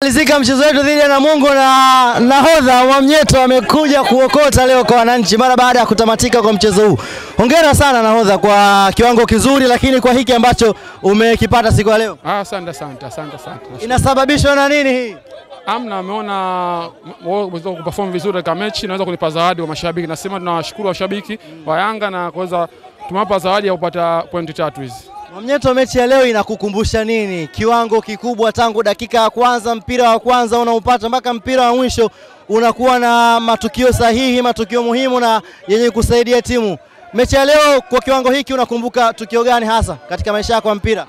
Malizika mchezo wetu dhidi ya Namungo na nahodha Mwamnyeto amekuja kuokota leo kwa wananchi mara baada ya kutamatika kwa mchezo huu. Hongera sana nahodha kwa kiwango kizuri, lakini kwa hiki ambacho umekipata siku ya leo. Asante asante asante asante. Inasababishwa na nini hii? Amna, ameona wao kuperform vizuri katika mechi, naweza kulipa zawadi wa mashabiki. Nasema tunawashukuru washabiki wa Yanga na kuweza tumewapa zawadi ya kupata pointi 3 hizi. Mwamnyeto, mechi ya leo inakukumbusha nini? Kiwango kikubwa tangu dakika ya kwanza, mpira wa kwanza unaupata mpaka mpira wa mwisho, unakuwa na matukio sahihi, matukio muhimu na yenye kusaidia timu. Mechi ya leo kwa kiwango hiki unakumbuka tukio gani hasa katika maisha yako ya mpira?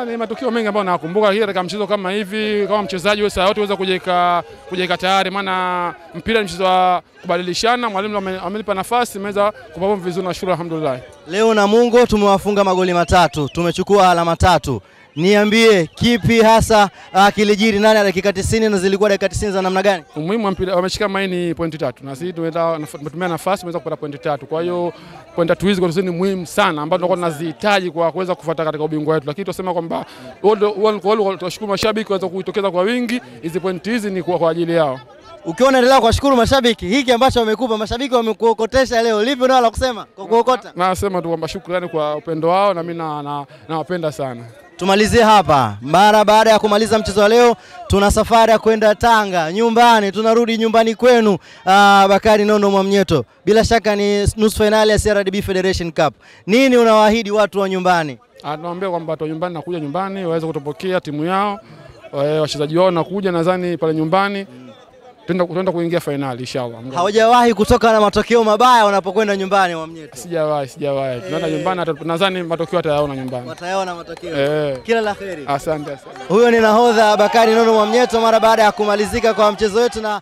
Ni matukio mengi ambayo nakumbuka katika mchezo kama hivi. Kama mchezaji wewe saa yote unaweza kujiweka tayari, maana mpira ni mchezo wa kubadilishana. Mwalimu amenipa nafasi, nimeweza kuperform vizuri na shukuru alhamdulillah. Leo Namungo tumewafunga magoli 3, tumechukua alama 3. Niambie kipi hasa kilijiri ndani ya dakika 90 na zilikuwa dakika 90 za namna gani? Umuhimu wa mpira wameshika maini pointi 3 na sisi tumetumia nafasi tumeweza kupata pointi 3. Kwa hiyo pointi 3 hizi kwa sisi ni muhimu sana ambazo tunakuwa tunazihitaji kwa kuweza kufuata katika ubingwa wetu. Lakini tunasema kwamba tunashukuru mashabiki waweza kujitokeza kwa wingi, hizi pointi hizi ni kwa ajili yao. Ukiwa unaendelea kuwashukuru mashabiki, hiki ambacho wamekupa mashabiki wamekuokotesha leo, lipi unalo la kusema kwa kuokota? Nasema tu kwamba shukrani kwa upendo wao na mimi nawapenda sana. Tumalizie hapa. Mara baada ya kumaliza mchezo wa leo, tuna safari ya kwenda Tanga, nyumbani, tunarudi nyumbani kwenu. Bakari Nondo Mwamnyeto, bila shaka ni nusu finali ya CRDB Federation Cup. Nini unawaahidi watu wa nyumbani? Tunawaambia kwamba watu wa nyumbani nakuja nyumbani waweze kutupokea timu yao, wachezaji wao nakuja nadhani pale nyumbani. Tunaenda kuingia finali inshallah. Hawajawahi kutoka na matokeo mabaya wanapokwenda nyumbani Mwamnyeto? Sijawahi. Tunaenda nyumbani, nadhani matokeo watayaona nyumbani. Watayaona matokeo. Kila la kheri. Asante asante. Huyo ni nahodha Bakari Nondo Mwamnyeto mara baada ya kumalizika kwa mchezo wetu na